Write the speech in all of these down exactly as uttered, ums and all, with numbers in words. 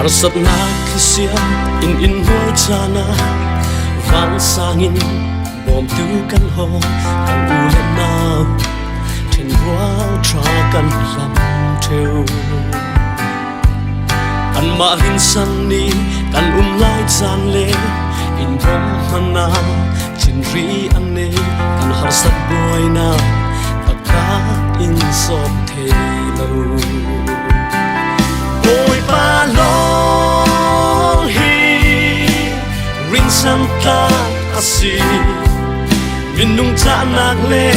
Satna thisiam in in hmual cana, vansangin bawmtu kan haw, kan u le nau ṭhenbual ṭha kan hlam ṭheu. Anmah rinsan ni kan um lai can le, in bawm hmana cinri an nei, kan harsat buaina taktak in sawp thei lo. Bawipa lawng hi rinsan tlak a si, minung cahnak le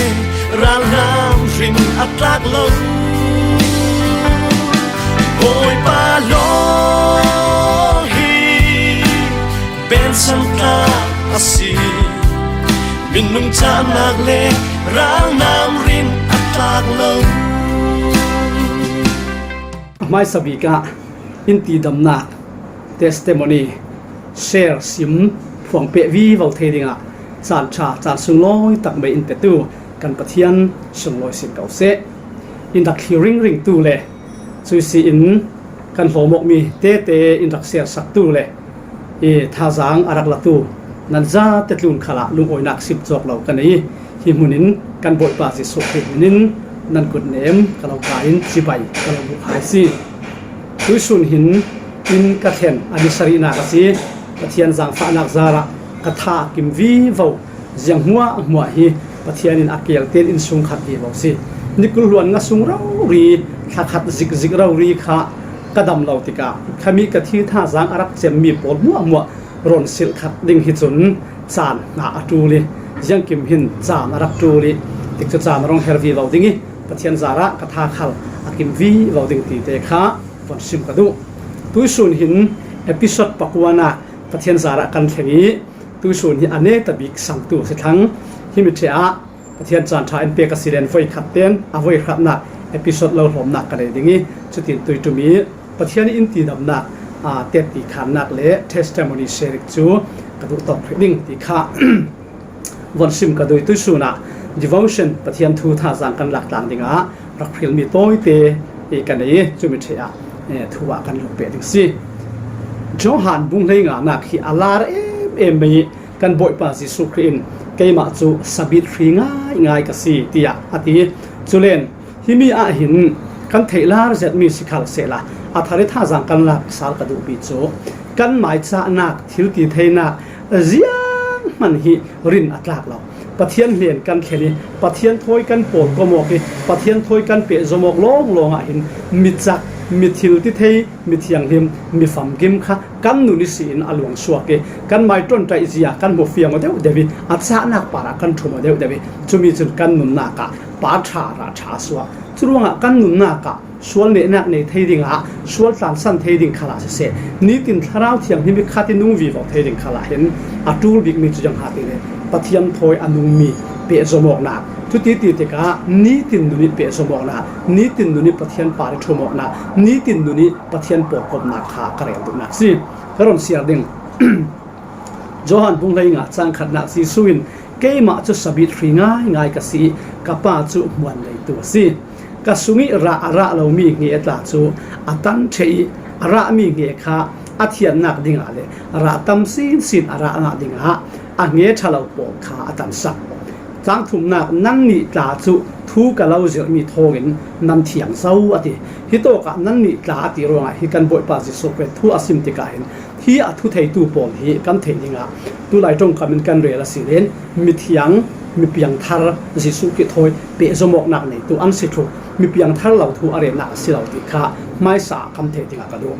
ralnam rin a tlak lo. Bawipa lawng hi bensan tlak a si, minung cahnak le ralnam rin a tlak lo. A hmaisa bik ah in tidamnak testimony share sim phuang peh vivo thei dingah caan ṭha, caan sunglawi tak mei in petu kan Pathian sunglawi sin ko seh. In rak thlir ringringtu le cuih si in kan hlawm awkmi tete in rak share saktu le i thazaang a rak latu nan zate tlun khalah lungawinak sim cawk lo ka nei. Hi hmun in kan Bawipa Jesuh Khrih min in nan kutnem ka lo kai in cibai ka lo buh hai si. Tuihsun hin in ka thlen a ni sarihnak a si. Pathian zaangfahnak zarah ka tha a kim vivo. Ziang hmuahhmuah hi Pathian in a kelten in sung khat vivo si. Ni kul hluan nga sung rori, thla khat zikzik rori kha ka dam lo tikah khami ka thil thazaang a rak cemmi pawl hmuahhmuah ron silh khat ding hi cun caan hna a ṭul i, ziangkim hin caan a rak ṭul i, tikcu caan a rung her vivo ding i, Pathian zarah ka tha khal a kim vivo ding tite kha von sim ka duh. Tuihsun hin episode pakuanak Pathian zarah kan thleng i, tuihsun hi a neta bik sangtu a si thlang. Hi mi ṭheh ah Pathian caan ṭha in pek a si len voi khat ten a voi hratnak episode lo hlawmnak ka nei ding i, cutin tuiṭum i Pathian i in tidamnak, aa, tet ti khannak le testimony sharing cu ka duh tawk hrih ding ti kha von sim ka duh i, tuihsun ah devotion Pathian thu thazaang kan lak tlang dingah rak hrilmi tawite i ka nei i, cumi ṭheh ah, eh, thu ah kan lung peh ding si. Johan bung hleinganak hi a lar em em mei i, kan Bawipa Jesuh Khrih in, "Keimah cu sabit hri ngaingai ka si," tiah a ti. Culen himi ah hin kan theihlar zetmi si khal sehla, a thar i thazaang kan lak sal ka duhmi cu kan maicahnak, thil ti theinak zianghman hi rin a tlak lo. Pathian hnen kan thlen i, Pathian thawi kan pawlkom awk i, Pathian thawi kan pehzom awk lawnglawng ah hin mi cak, mi thil ti thei, mi thianghlim, mi famkim kha kan nun i si in a luang suak i, kan mai ṭonṭaih zia kan hmu fiang aw deuh deuh i, a cahnak parah kan ṭhum aw deuh deuh i, cumi cun kan nunnak ah pa ṭha rah ṭha a suak. Curuangah kan nunnak ah sual nehnak nei thei dingah, sual tlansan thei ding khalah siseh, nitin Thlarau Thianghlim i khat i nung vivo thei ding khalah hin a ṭul bikmi cu ziang ha ti le Pathian thawi a nungmi pehzom awknak, cuti ti tikah nitin nun i pehzom awknak, nitin nun i Pathian par i ṭhum awknak, nitin nun i Pathian pawlkomnak kha ka rel duhnak si. Ka ron siar ding. Johan bung hleinga cang khatnak Jesuh in, "Keimah cu sabit hri ngaingai ka si i, ka Pa cu hmuan neitu a si. Ka sung i rah a rah lomi hnge tla cu a tan ṭheh i, a rahmi hnge kha a thiannak dingah le rah tam sinsin a rah ngah dingah a hnge ṭha lo pawl kha a tansak. Cang thumnak, nannih tla cu thu ka lo zirhmi thawngin nan thiang zo," a ti. Hi tawkah nannih tla a ti ruangah hi kan Bawipa Jesuh Khrih thu a sim tikah hin hi a thu theitu pawl hi kan theih dingah tulai ṭongkam in kan rel a si len mithiang, mipiangthar, Jesuh Khrih thawi pehzom awknak neitu an si thluh, mipiangthar lo thu a relnak a si lo ti kha hmaisa ah kan theih dingah ka duh.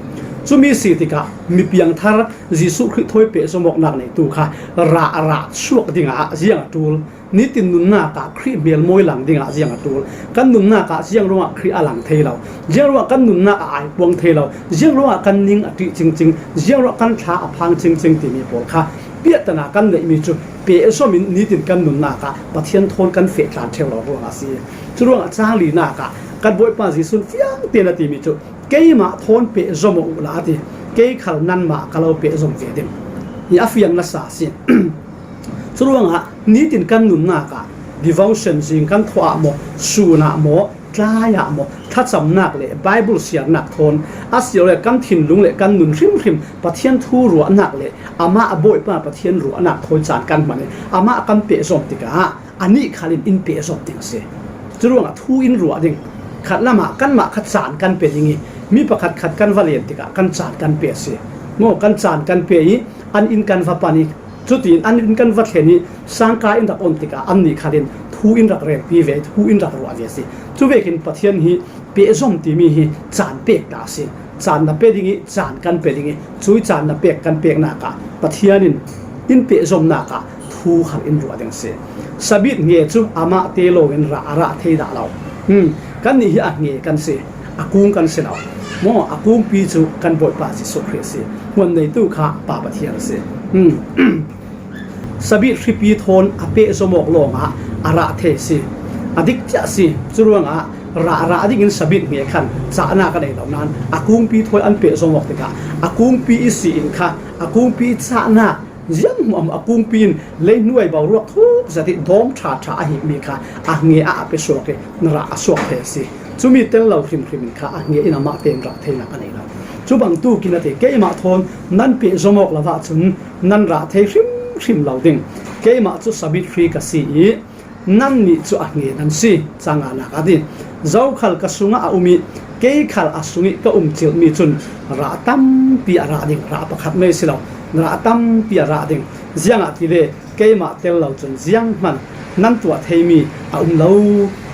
Cumi si tikah mipiangthar, Jesuh Khrih thawi pehzom awknak neitu kha rah a rah suak dingah ziang a ṭul? Nitin nunnak ah Khrih hmel mawi lang dingah ziang a ṭul? Kan nunnak ah ziang ruangah Khrih a lang thei lo? Ziang ruangah kan nunnak a aipuang thei lo? Ziang ruangah kan ning a ṭih cingcing? Ziang ruangah kan thla a phang cingcing timi pawl kha piahtana kan neihmi cu pehzom in nitin kan nunnak ah Pathian thawn kan feh tlan ṭheu lo ruangah a si. Curuangah cang linak ah kan Bawipa Jesuh in fiang tein a timi cu, "Keimah thawn pehzom aw uhla," a ti. "Kei khal nanmah ka lo pehzom ve ding," hi a fiang nasa a si. Curuangah nitin kan nunnak ah devotion zing kan thawh ah maw, sun ah maw, tlaiah maw, thlacamnak le Bible siarnak thawn a si lo le kan thinlung le kan nun hrimhrim Pathian thu ruahnak le amah a Bawipa Pathian ruahnak thawi caan kan hman i amah kan pehzom tikah anih khal in in pehzom ding a si. Curuangah thu in ruah ding. Khat lamah kanmah kha caan kan pe ding i mi pakhat khat kan va len tikah kan caan kan pe a si. Maw, kan caan kan pe i an in kan va pan i cutiin an in kan va thlen i sangka in rak on tikah annih khal in thu in rak relpi ve, thu in rak ruah ve a si. Cuvekin Pathian hi pehzom timi hi caan pek ta a si. Caan na pe ding i caan kan pe ding i cui caan na pek kan peknak ah Pathian in in pehzomnak ah thu khal in ruah ding a si. Sabit nge cu amah te lawngin rah a rah thei dah lo. Hmm. Kannih hi a nge kan si, a kung kan si lo. Maw, a kungpi cu kan Bawipa Jesuh Khrih a si. Hmuan neitu kha Pa Pathian a si. Hmm. Sabit hripi thawn a pehzom awk lawngah a rah thei a si. A dik ciah a si. Curuangah rah, rah dingin sabit nge khan cahnak a nei lo nain a kungpi thawi an pehzom awk tikah a kungpi i si in kha a kungpi cahnak zianghmuahhmuah a kungpi in leihnuai boruak thuk zat i dawm ṭha ṭha a himi kha a nge ah a pe suak i rah a suak thei a si. Cumi tel lo hrimhrim in kha a nge in amah tein rah theinak a nei lo. Cu bangtuk in a ti, keimah thawn nan pehzom awk lo ahcun nan rah thei hrimhrim lo ding. Keimah cu sabit hri ka si i nannih cu a nge nan si, cang nganak a ti. Zokhal ka sungah a um i kei khal a sung i ka um cilhmi cun rah tampi a rah ding, rah pakhat mei si lo, rah tampi a rah ding. Ziangahtile keimah tel lo cun zianghman nan tuah theimi a um lo,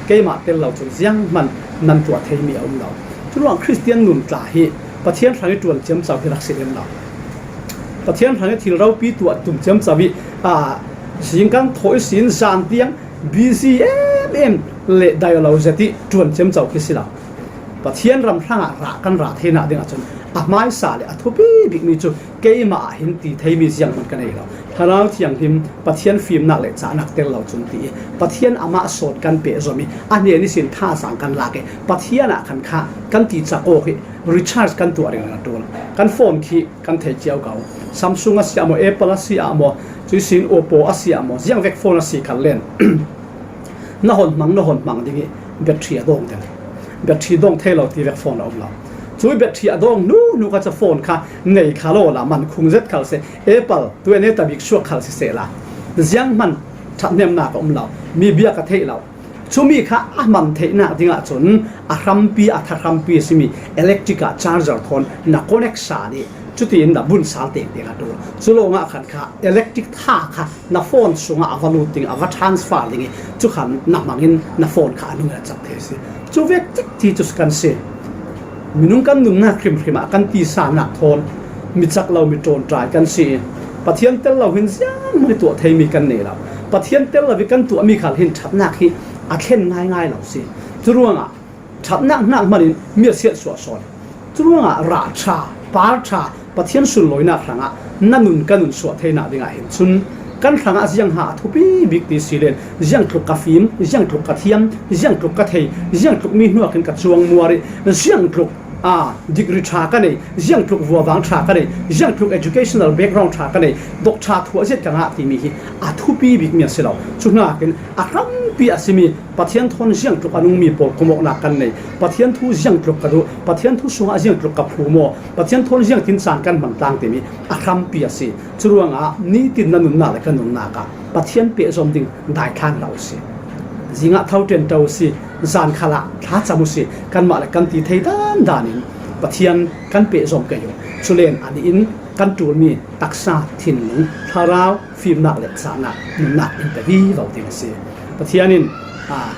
keimah tel lo cun zianghman nan tuah theimi a um lo. Curuang Khristian nun tla hi Pathian hrang i ṭuan ciamco hi rak si lem lo. Pathian hrang i thil ropi tuah tum ciamco i, aa, zingkang thawi sin zan tiang busy em em le dai lo zet i ṭuan ciamco khi si lo. Pathian ram hrangah rah kan rah theinak ding ahcun a hmaisa le a thupi bikmi cu keimah ah hin ti theimi zianghman ka nei lo. Thlarau Thianghlim Pathian fimnak le cahnak tel lo cun ti i Pathian amah sawt kan pehzom i a hnen ihsin thazaang kan lak i Pathian ah khan kha kan ti cak awk i recharge kan tuah ringring a ṭul. Kan phone khi kan thei cio ko. Samsung a si ah maw, Apple a si ah maw, cui sin Oppo a si ah maw, ziang vek phone a si khal len na hon hmang, na hon hmang ding i battery a dawng ding. Battery dawng thei lo ti vek phone a um lo. Cui battery a dawng hnu hnu kha cu phone kha nei kha law la, man khung zet khal si, Apple tu e ne ta bik suak khal si sehla, zianghman ṭhathnemnak a um lo, mi bia ka theih lo. Cumi kha a hman theihnak ding ahcun a hrampi, a tha hrampi a simi electric ah charger thawn na connect sa dih, cutiin na bun sal tengteng a ṭul. Cu lawngah khan kha electric tha kha na phone sungah a va lut ding, a va transfer ding i cu khan na hmangin na phone kha a nung in a cak thei a si. Cu vek tik ti cu kan si. Minung kan nunnak hrimhrim ah kan tisa nak thawn mi cak lo, mi ṭawnṭai kan si i Pathian tel lo hin zianghman i tuah theimi kan nei lo. Pathian tel lo i kan tuahmi khal hin ṭhatnak hi a thlen ngaingai lo si. Curuangah ṭhatnak hnak hmanin mi a siatsuah sawn. Curuangah rah ṭha, par ṭha, Pathian sunlawinak hrangah na nun ka nun suah theinak dingah hin cun kan hrangah ziangha a thupi bik ti si len, ziangtluk ka fim, ziangtluk ka thiam, ziangtluk ka thei, ziangtluk mi hnuak in ka cuang muar i ziangtluk, aa, degree ṭha ka nei, ziangtluk vuavang ṭha ka nei, ziangtluk educational background ṭha ka nei, dawh ṭha thuah zet ka ngah timi hi a thupi bikmi a si lo. Cu hnakin a hrampi a simi Pathian thawn ziangtluk a nungmi pawl kumawknak kan nei. Pathian thu ziangtluk ka duh, Pathian thu sungah ziangtluk ka phu maw, Pathian thawn ziangtin caan kan hmang tlang timi a hrampi a si. Curuangah nitin na nunnak le ka nunnak ah Pathian pehzom ding daithlan hlah u si. Zingah tho ṭenṭo u si, zan khalah thlacam u si, kanmah le kan ti thei dandan in Pathian kan pehzom kei u. Culen a nih in kan ṭulmi taksa, thinlung, thlarau, fimnak le cahnak, nunnak in pe vivo ding a si. Pathian in, aa,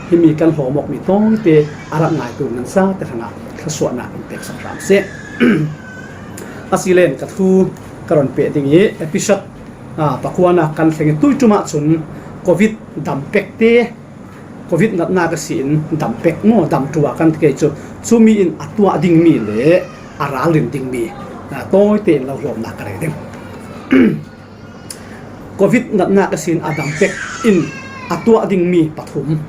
himi kan hlawm awkmi tawite a rak ngaitu nan zate hrangah thluasuahnak in peksak hram seh. Asilen ka thu ka ron peh ding i episode, aa, pakuanak kan thleng i tuiṭum ahcun covid dam pekte, covid natnak a si in dam pek maw, dam ṭua kan ti kei cu, cumi in a tuah dingmi le a ralrin dingmi, aa, tawite in lo hlawmnak ka rei ding. Covid natnak a si in a dam pek in a tuah dingmi pathum.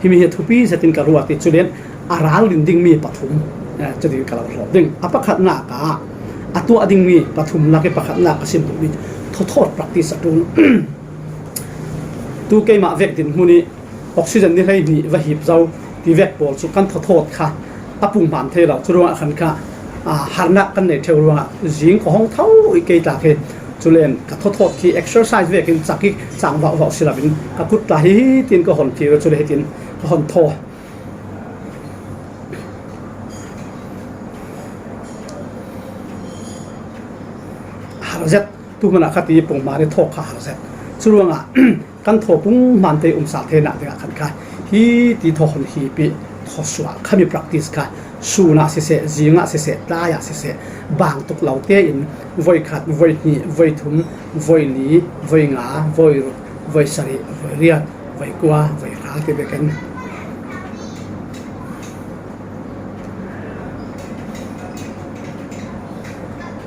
Himi hi thupi zetin ka ruat i culen a ralrin dingmi pathum, eh, cutin ka lo hlawm ding. A pakhatnak ah a tuah dingmi pathum lak i pakhatnak ka sim duhmi thawthawt practice a ṭul. Tu keimah vek dinhmun i oxygen ni hleihnih va hip zo, Ti vek pawl cu kan thawthawt kha a pung hmaan thei lo. Cu ruangah khan kha, aa, harnak kan nei ṭheu ruangah zing ka hong tho i kei tla khi, culen ka thawthawt khi exercise vekin cak i cang vauhvauh si loin ka kut tla hi hitin ka hon tir, cule hitin ka hon thaw. Har zet, tu hmanah kha ti pung hmaan i thaw kha har zet. Cu ruangah kan thaw pung hmaan te um sal theinak dingah khan kha hi ti thaw hon hi pi, thaw sual khami practice kha sun ah siseh, zing ah siseh, tlai ah siseh, bang tuk lo tein voi khat, voi hnih, voi thum, voi li, voi nga, voi ruk, voi sarih, voi riat, voi kua, voi hra ti vekin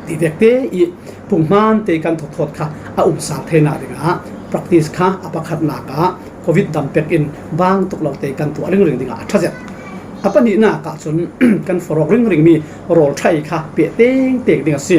ti vek te i pung hmaan te kan thawthawt kha a um sal theinak dingah practice kha a pakhatnak ah covid dam pek in bang tuk lo te kan tuah ringring dingah a ṭha zet. A pahnihnak ah cun kan forhawk ringring mi rawl ṭha ei kha peh tengteng ding a si.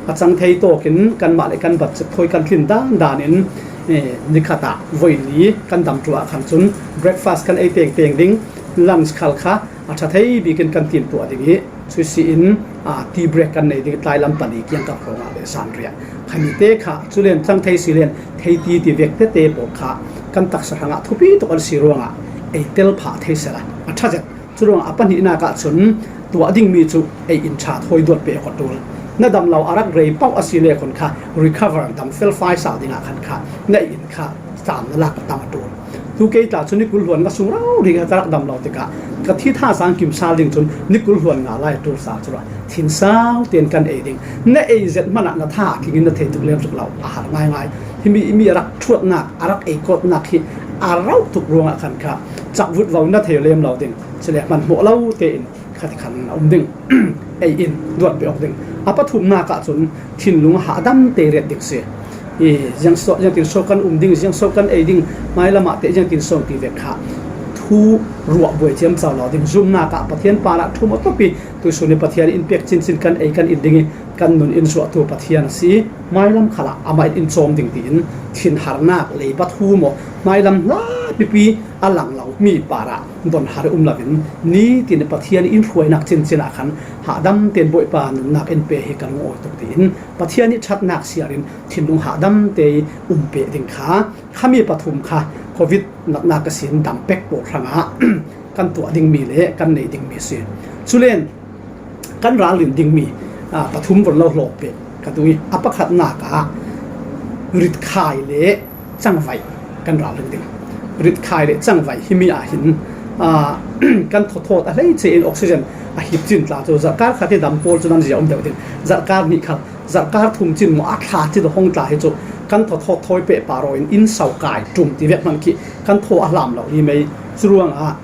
A cang thei tawkin kanmah le kan budget thawi kan tlin dandan in, eh, nikhat ah voi li kan dam ṭuah khan cun breakfast kan ei tengteng ding, lunch khal kha a ṭha thei bikin kan timhtuah ding i, cui si in, aa, tea break kan nei ding, tlailam pali kiangkap hrawngah le zan riah khami te kha, culen cang thei si len thei ti ti vek tete pawl kha kan taksa hrangah thupi tuk an si ruangah ei tel phah thei sela a ṭha zet. Cu ruangah a pahnihnak ah cun tuah dingmi cu ei in ṭha thawi duat peh awk a ṭul. Na dam lo a rak rei pauh a si le khun kha recover, dam felfai sal dingah khan kha na ei in kha caan na lak a tam a ṭul. Tu kei tla cu ni kul hluan nga sung rori ka rak dam lo tikah ka thi thazaang kim sal ding cun ni kul hluan nga lai a ṭul sal cu rua. Thin sau tein kan ei ding. Na ei zet hmanah na tha a king in na thei tuk lem tuk lo, a har ngaingai. Himi mi a rak ṭhuatnak, a rak ei kawtnak hi a rauh tuk ruangah khan kha cak vut vo na thei lem lo ding. Cule hmanhmawh lo tein kha ti khan a um ding. Ei in duat pe awk ding. A pathumnak ah cun thinlung hahdam te ret ding si. I, ziang so, ziangtin so kan um ding, ziang so kan ei ding, hmailam ah teh ziangtin so ti vek kha thu ruah buai ciamco lo ding. Zumnak ah Pathian parah ṭhum aw tawp i tuisun i Pathian in pek cincin kan ei kan in ding i kan nun in zuahtu Pathian a si. Hmailam khalah amah in in cawm ding tiin thinharnak leiba thu maw, hmailam hla pipi a lang lo mi parah donhar i um loin nitin Pathian in hruainak cincin ah khan hahdam tein Bawipa nunnak in pe hi ka lungawi tuk tiin Pathian i ṭhatnak siar in thinlung hahdam te i um peh ding kha, khami pathum kha covid natnak a sin dam pek pawl hrangah kan tuah dingmi le kan nei dingmi a si. Culen kan ralrin dingmi, aa, pathum von lo hlawk peh ka duh i, a pakhatnak ah ritkhai le cangvaih kan ralrin ding. Ritkhai le cangvaih himi ah hin, aa, kan thawthawt a hleice in oxygen a hip cin tla cu zarhkar khat i dam pawl cu nan zia um deuh ding. Zarhkar hnih khal, zarhkar thum cin maw a thla cin hong tla hi cu kan thawthawt thawi peh pah raw in inn so kai ṭum ti vek hmanh khi kan thaw a hlam lo hi mei. Cu ruangah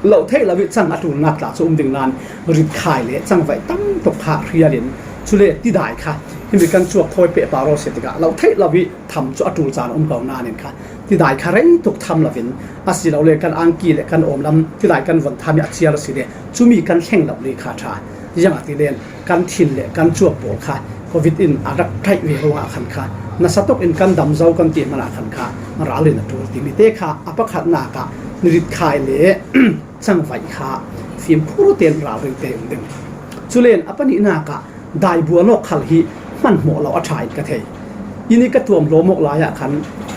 lo theih lo i cang a ṭulnak tla cu um ding nain ritkhai le cangvaih tam tuk kha hrial in, cule tidai kha himi kan cuak thawi peh pah raw si tikah lo theih lo i tham cu a ṭul caan a um ko nain kha tidai kha rei tuk tham loin, asilole kan angki le kan awmlam tidai kan von tham i a cial a si le cumi kan thleng lo li kha ṭha. Ziangahtile kan thin le kan cuak pawl kha covid in a rak ṭaih ve ruangah khan kha nasa tuk in kan dam zo kan ti hmanah khan kha ral in a ṭul timi te kha a pakhatnak ah ritkhai le cangvaih kha fimkhur tein ralring te um ding. Culen a pahnihnak ah daibual awk khal hi hmanhmawh lo a ṭha in ka thei. Inn i ka tuam hlawm awk lai ah khan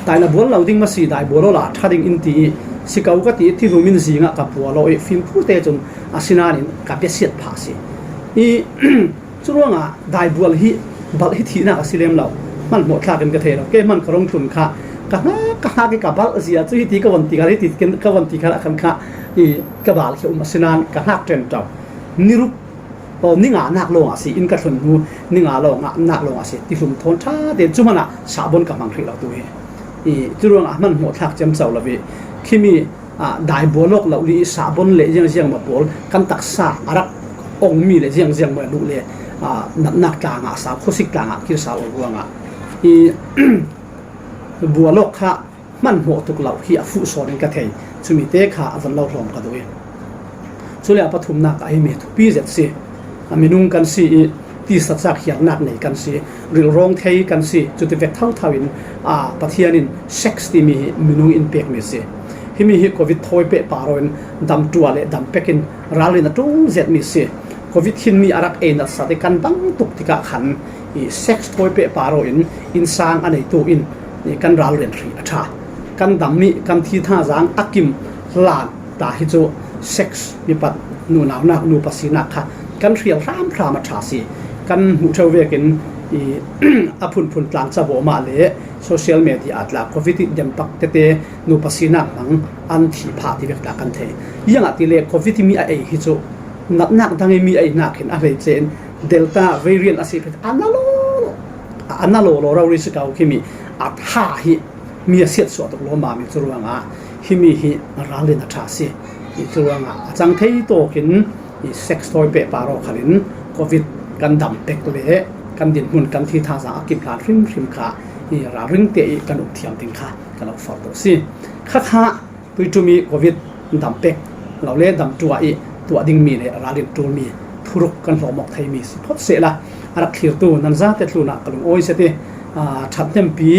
dai na bual lo ding maw si, daibual awk la a ṭha ding in ti i si ko ka ti i, ti hlum in zing ah ka bual awk i fimkhur te cun a si nain ka biasiat phah si. I, cu ruangah daibual hi balh hi thihnak a si lem lo, hmanhmawh thlak in ka thei lo. Kei hman ka rung tlun kha ka hngak, ka hngak i ka balh zia cu hiti ka von ti kha, hiti ka von ti kha khan kha i ka bal khi um a si nain ka hngak ṭenṭo. Ni ruk, aw, ni nga nak lawng a si, in ka thlun hnu ni nga lawng ah nak lawng a si, ti hlum thawn ṭha tein cu hmanah sahbon ka hmang hrih lo tu hi. I, cu ruangah hmanhmawh thlak ciamco lo i khimi, ah, daibual awk lo li i sahbon le ziangziang maw pawl kan taksa a rak ongmi le ziangziang maw luh le, ah, natnak tla ngah sau, khuasik tla ngah kir sau ruangah i bual awk kha hmanhmawh tuk lo hi a fuh sawn in ka thei. Cumi te kha a von lo hlawm ka duh i, cule a pathumnak ah hi mi thupi zet si. A minung kan si i tisa cak hiarnak nei kan si, rilrawng thei kan si, cuti vek thotho in, aa, Pathian in sex timi hi minung in pekmi a si. Himi hi covid thawi pehpar aw in dam ṭuah le dam pekin ralrin a ṭul zet mi si. Covid hin mi a rak ei natsat i kan dang tuk tikah khan i sex thawi pehpar aw in innsang a neitu in i kan ralrin hrih a ṭha. Kan dam mi kan thi tha zang a kim hlan ta hi cu sex mipat nunaunak nupa sinak kha kan hrial hramhram a ṭha si. Kan hmuh ṭheu vekin i a phunphun tlang cabu mah le social media a tla covid i dempak tete nupa sinak hmang an thi phah ti vek tla kan thei. Iangah ti le covid i mi a ei hi cu natnak dang i mi a einak hin a hleice in delta variant a si phet a na lo a na lo lo rori si kau khi mi a tha hi mi a siat suah tuk lo mami cu ruangah himi hi ralrin a ṭha si. I cu ruangah a cang thei tawkin i sex thawi pehpar aw khalin covid kan dam pek le kan dinhmun kan thi tha zang a kim hlan hrimhrim kha i ralring te i kan um thiam ding kha kan lo forh tuk si. Khakha tuiṭum i covid dam pek lo le dam ṭuah i tuah ding mi le ralrin ṭul mi thuruk kan hlawm awk thei mi si phawt sehla a rak thlirtu nan zate tlunah ka lungawi zet i ṭhathnempi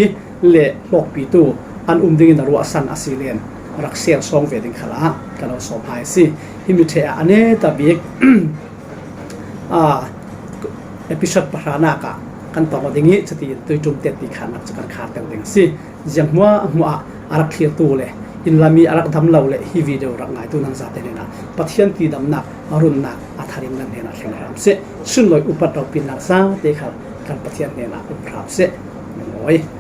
le hlawkpitu an um dingin a ruahsan a si len rak sel sawng ve ding khalah ka lo sawm hai a si. Himi ṭheh ah a neta bik episode pahranak ah kan tong aw ding i cuti tuiṭum tet ti khannak cu kan khar teng ding a si. Ziang hmuahhmuah ah a rak thlirtu le inn lam i a rak dam lo le hi video rak ngaitu nan zate hnenah Pathian ti damnak a runnak a tharin nan hnenah thleng hram seh. Sunlawi upat ropinnak zate khal kan Pathian hnenah um hram seh. Lungawi.